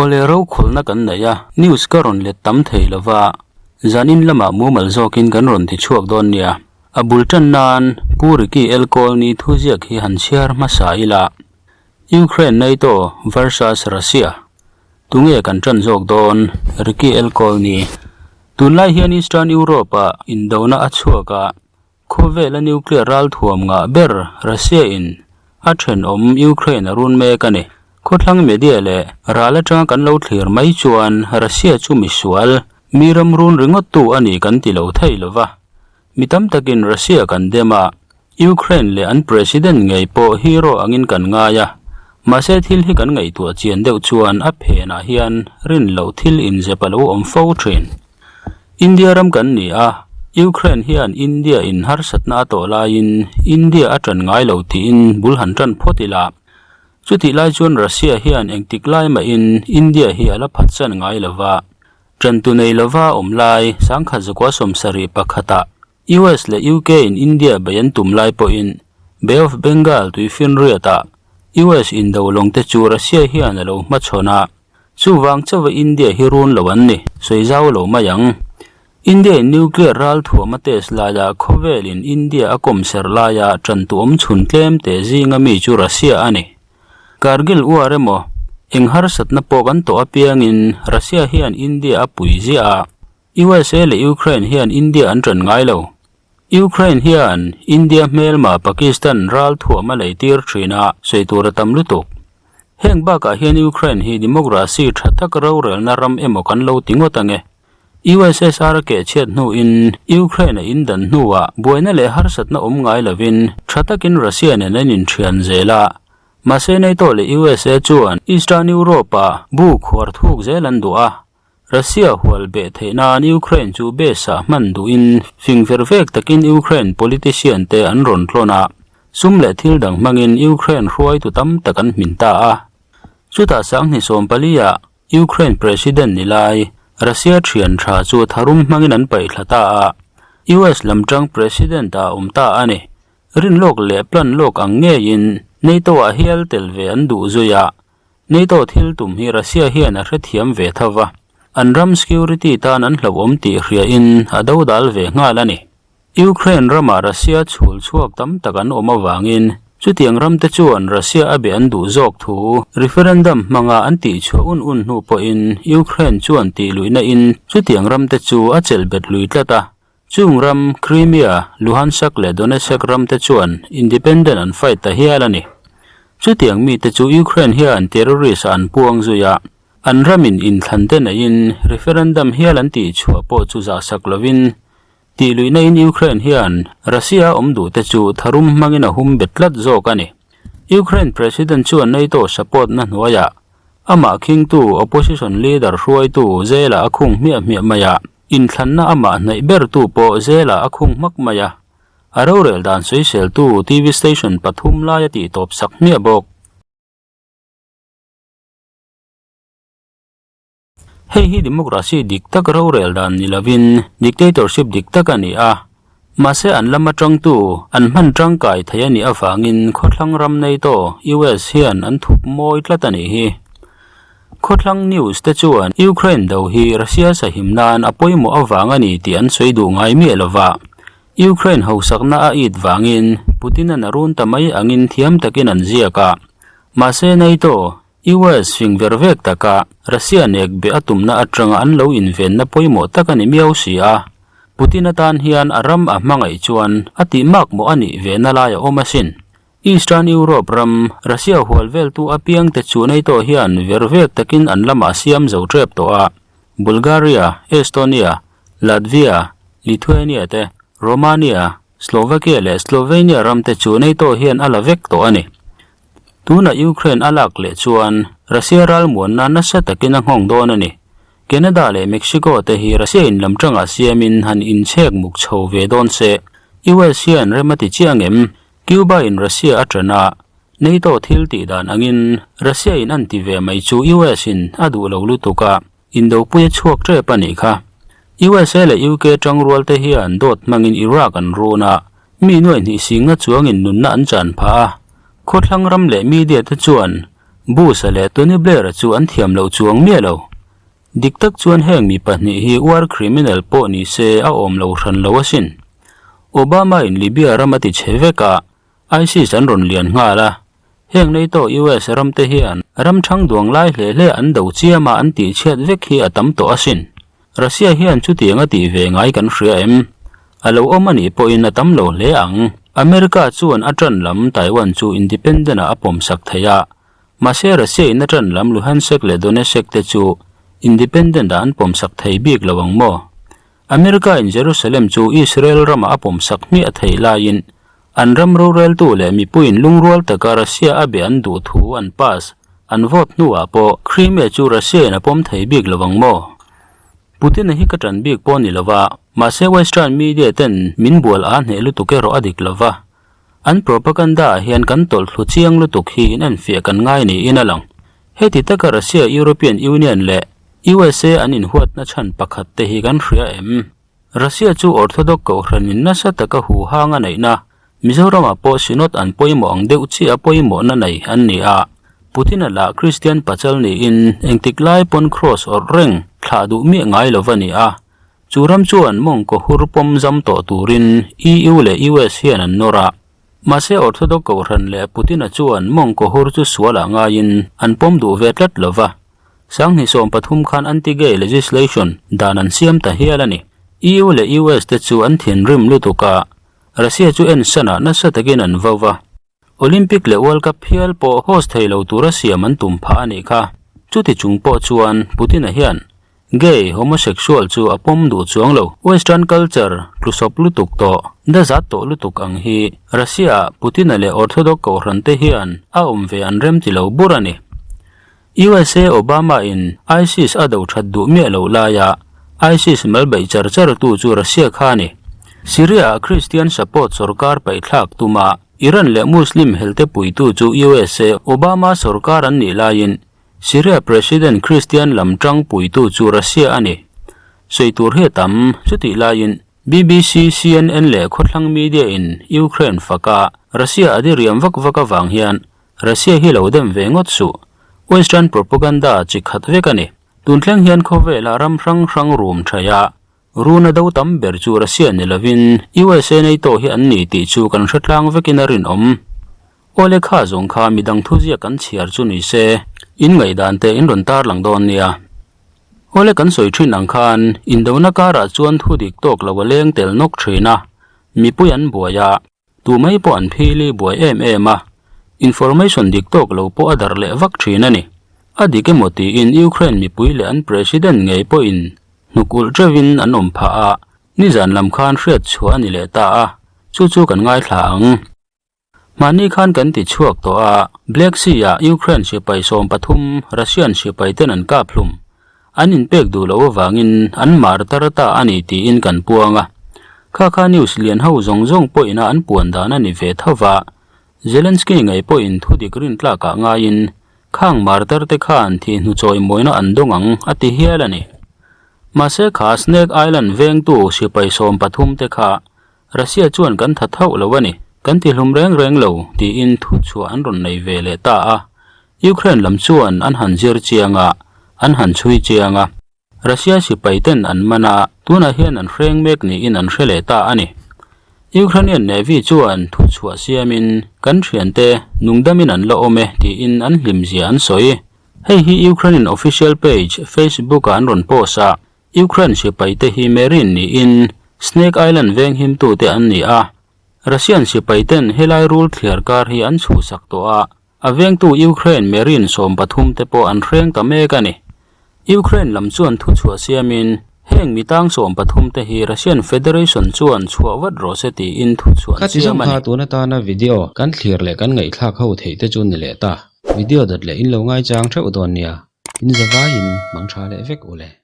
Awle rokhawlhna kan nei a, news ka rawn let tam thei lova, zanin lamah mumal zawkin kan rawn ti chhuak dawn nia. A bul tan nan Pu Ricky Elkawlni thuziak hi han chhiar hmasa ila. Ukraine NATO versus Russia Tunge kan tan zawk dawn? Ricky Elkawlni Tunlai hian Eastern Europe-ah indona a chhuak a, Khawvela nuclear ralthuam ngah ber Russia in a thenawm Ukraine a run mek a ni. Khawthlang media leh ral atanga kan lo thlir mai chuan Russia chu misual, mi ram run ringawttu a ni kan ti lo thei lo va. Mi tam takin Russia kan dem a, Ukraine leh an president ngei pawh hero angin kan ngai a. Mahse thil hi kan ngaihtuah chian deuh chuan a phenah hian rin loh thil inzep a lo awm fo thin. India ram kan ni a, Ukraine hian India in harsatna a tawh laiin India a tan ngai lo tiin bul han tan phawt ila. Chutih lai chuan Russia hian engtik lai mahin India hi a la phatsan ngai lo va. Tantu nei lova awm lai sangkhat zakua sawmsarih pakhatah US leh UK in India bei an tum lai pawhin Bay of Bengal tuifinriatah US indo lawngte chu Russia hian a lo hmachhawn a. Chuvang chauha India hi run lo an ni, sawi zau lo mai ang. India in nuclear ral thuam a test laia khawvel in India a kawm ser laia tan tu awm chhun tlem te zinga mi chu Russia a ni. Kargil war emaw, eng harsatna pawh kan tawh apiangin Russia hian India a pui ziah a, USA leh Ukraine hian India an tan ngai lo. Ukraine hian India hmelma Pakistan ral thuam a lei tir thin a, sawi tur a tam lutuk. Heng bakah hian Ukraine hi democracy tha tak rorelna ram emaw kan lo ti ngawt ange. USSR a kehchhiat hnuin Ukraine a indan hnuah buaina leh harsatna awm ngai lovin tha takin Russia nen an inthian zel a. Mahse NATO leh USA chuan Eastern Europe-ah bu khuar thuk zel an duh a. Russia hual beh theih nan Ukraine chu base ah hman duhin fing ver vek takin Ukraine politician te an rawn tlawn a, sum leh thil dang hmangin Ukraine hruaitu tam tak an hmin ta a. Chutah sanghnih 14 ah Ukraine President ni lai Russia thian tha chu tharum hmangin an paihthla ta a, US lam tang President ah awm ta a ni. Rin lawk leh plan lawk ang ngeiin NATO ah hial tel ve an duh zui a, NATO thil tum hi Russia hian a hrethiam ve tho va, an ram security tan an hlauhawm tih hriain a dodal ve nghal a ni. Ukraine ramah Russia chhul chhuak tam tak an awm avangin chutiang ramte chuan Russia a be an duh zawk thu referendum hmanga an tihchhuah un un hnu pawhin Ukraine chuan tihluihna in chutiang ramte chu a chelh bet lui tlat a. Chung ram Crimea, Luhansk leh Donetsk ramte chuan independent an fight ta hial a ni. Chutiang mite chu Ukraine hian terrorist ah an puang zui a, an ramin inthlan te neihin referendum hial an tihchhuah pawh chu zahsak lovin tihluihna in Ukraine hian Russia a awm duh te chu tharum hmangin a hum bet tlat zawk a ni. Ukraine President chuan NATO support na hnuaiah amah khingtu opposition leader hruaitu Zela a khung hmiah hmiah mai a. Inthlanna amah hnaih bertu pawh zelah a khung hmak mai a, a rorel dan sawiseltu TV station pathum lai a tihtawp sak hmiah bawk. Hei hi democracy dik tak rorel dan ni lovin dictatorship dik tak a ni a, mahse an lama tangtu an hman tangkai thei a nih avangin khawthlang ram NATO, US hian an thup mawi tlat a nih hi. Khawthlang news te chuan Ukraine do hi Russia sahim nan a pawimawh avang a ni tih an sawi duh ngai miah lo va. Ukraine hausakna a it vangin Putin-a'n a run ta mai angin thiam takin an ziak a. Mahse NATO, US fing ver vek taka Russia nek beh a tumna atanga an lo invenna pawimawh tak a ni miau si a. Putin atan hian a ram a hmangaih chuan a tih makmawh a nih ve na lai a awm asin. Eastern Europe ram, Russia hual veltu apiangte chu NATO hian ver vek takin an lamah siam zo tep tawh a. Bulgaria, Estonia, Latvia, Lithuania te, Romania, Slovakia leh Slovenia ramte chu NATO hian a la vek tawh a ni. Tunah Ukraine a lak leh chuan Russia ralmuanna nasa takin a nghawng dawn a ni. Canada leh Mexico te hi Russia in lam tangah siamin han inchhek muk chho ve dawn se. US hian rem a ti chiang em? Cuba in Russia a ṭan a, NATO thil tih dan angin Russia in an ti ve mai chu US in a duh lo lutuk a, indopui a chhuak ṭep a nih kha. USA leh UK ṭangrual te hian dawt hmangin Iraq an run a, mi nuaihnih singa chuangin nunna an chan phah a. Khawthlang ram leh media te chuan Bush-a leh Tony Blair-a chu an thiam loh chuang miah lo. Dik tak chuan heng mi pahnih hi war criminal pawh ni se a awm lo hran lo asin. Obama-in Libya ram a ti chhe vek a, ISIS an rawn lian nghal a. Heng NATO US ram te hian ram thang duang lai hle hle an do chiam a an tih chhiat vek hi a tam tawh asin. Russia hian chutiang a tih ve ngai kan hria em? A lo awm a nih pawhin a tam lo hle ang. America chuan a tan lam Taiwan chu independent ah a pawmsak thei a, mahse Russia in a tan lam Luhansk leh Donetsk te chu independent ah an pawmsak thei bik lo ang maw? America in Jerusalem chu Israel ramah a pawmsak hmiah thei laiin an ram roreltu leh mipuiin lungrual taka Russia a be an duh thu an pass an vote hnuah pawh Crimea chu Russia in a pawm thei bik lo ang maw? Putin-a hi ka ṭan bik pawh ni lova, mahse Western media ten min bual a hneh lutuk erawh a dik lova. An propaganda ah hian kan tawlh thlu chiang lutuk hi in enfiah kan ngai niin a lang. Heti taka Russia, European Union leh USA an inhuatna chhan pakhat te hi kan hria em? Russia chu Orthodox kohhranin nasa taka huhang a neihna, Mizoramah pawh Synod an pawimawh ang deuh chiah a pawimawhna nei an ni a. Putin-a lah Kristian pachal niin engtik lai pawn Cross awrh reng thlah duh miah ngai lo va ni a. Chu ram chuan mawngkaw hur pawm zam tawh turin EU leh US hian an nawr a. Mahse Orthodox kohhran leh Putin-a chuan mawngkaw hur chu sualah ngaiin an pawm duh ve tlat lo va. Sanghnih 13 khan anti-gay legislation dan an siam ta hial a ni. EU leh US te chu an thinrim lutuk a, Russia chu en sanah nasa takin an vau va. Olympic leh World Cup hial pawh host thei lo tura siam an tum phah a nih kha. Chuti chung pawh chuan Putin-a hian gay, homosexual chu a pawm duh chuang lo. Western culture tlusawp lutuk tawh, dazat tawh lutuk ang hi Russia-ah Putin-a leh Orthodox kohhran te hian a awm ve an rem ti lo bur a ni. USA Obama in ISIS a do that duh miah loh laia ISIS mal beih char char tu chu Russia kha a ni. Syria ah Christian support sorkar paihthlak tuma Iran leh Muslim helte puitu chu USA Obama sorkar an nih laiin Syria President Christian lam tang puitu chu Russia a ni. Sawi tur hi a tam, chutih laiin BBC, CNN leh khawthlang media in Ukraine faka Russia a diriam vak vak avang hian Russia hi lo dem ve ngawt suh. Western propaganda chi khat vek a ni. Tun thleng hian khawvela ram hrang hrang rum thaih a, runa do tam ber chu Russia ni lovin USA NATO hi an ni tih chu kan hre tlang vekin a rinawm. Aw lekha zawng kha midang thuziak kan chhiar chu ni se, in ngaihdan te in rawn tarlang dawn nia. Aw le kan sawi thin ang khan indona karah chuan thu dik tawk lo a leng tel nawk thin a, mipui an buai a, Tu mai pawh an phili buai em em a, information dik tawk lo pawh a darh leh vak thin a ni. A dik emaw tiin Ukraine mipui leh an president ngei pawhin hnuk ulh teuhin an awm phah a, nizan lam khan hriat chhuah a ni leh ta a, chu chu kan ngaithla ang. Mahni khan kan ti chhuak tawh a, Black Sea-ah Ukraine sipai 13 Russian sipai ten an kap hlum. An inpek duh loh avangin an mar tar ta a ni tiin kan puang a. Kha kha news lian ho zawng zawng pawhina an puan dan a ni ve tho va. Zelensky ngei pawhin thu dik rintlakah ngaiin khang mar tar te khan thihhnu chawimawina an dawng ang a ti hial a ni. Mahse kha Snake Island vengtu sipai 13 te kha Russia chuan kan tha thauh lo a ni, kan ti hlum reng reng lo tiin thu chhuah an rawn nei ve leh ta a. Ukraine lam chuan an han zir chiang a, an han chhui chiang a. Russia sipai ten an man a, tunah hian an hreng mek niin an hre leh ta a ni. Ukrainian Navy chuan thu chhuah siamin kan thiante nungdamin an la awm e tiin an hlimzia an sawi. Hei hi Ukrainian official page Facebook-ah an rawn post a. Ukraine sipaite hi Marine niin Snake Island venghimtute an ni a, Russian sipaiten helai rul thliar kar hi an chhuhsak tawh a, a vengtu Ukraine Marine 13 te pawh an hreng ta mek a ni. Ukraine lam chuan thuchhuah siamin heng mi tang 13 te hi Russian Federation chuan chhuah vat rawh se tiin thuchhuah an Khati siam zawng a ni. kha tun atana video kan thlir leh kan ngaihthlak ho theih te chu ni leh ta. Video dawt leh in lo ngaichang theuh dawn nia. In zavaiin mang tha leh vek u le.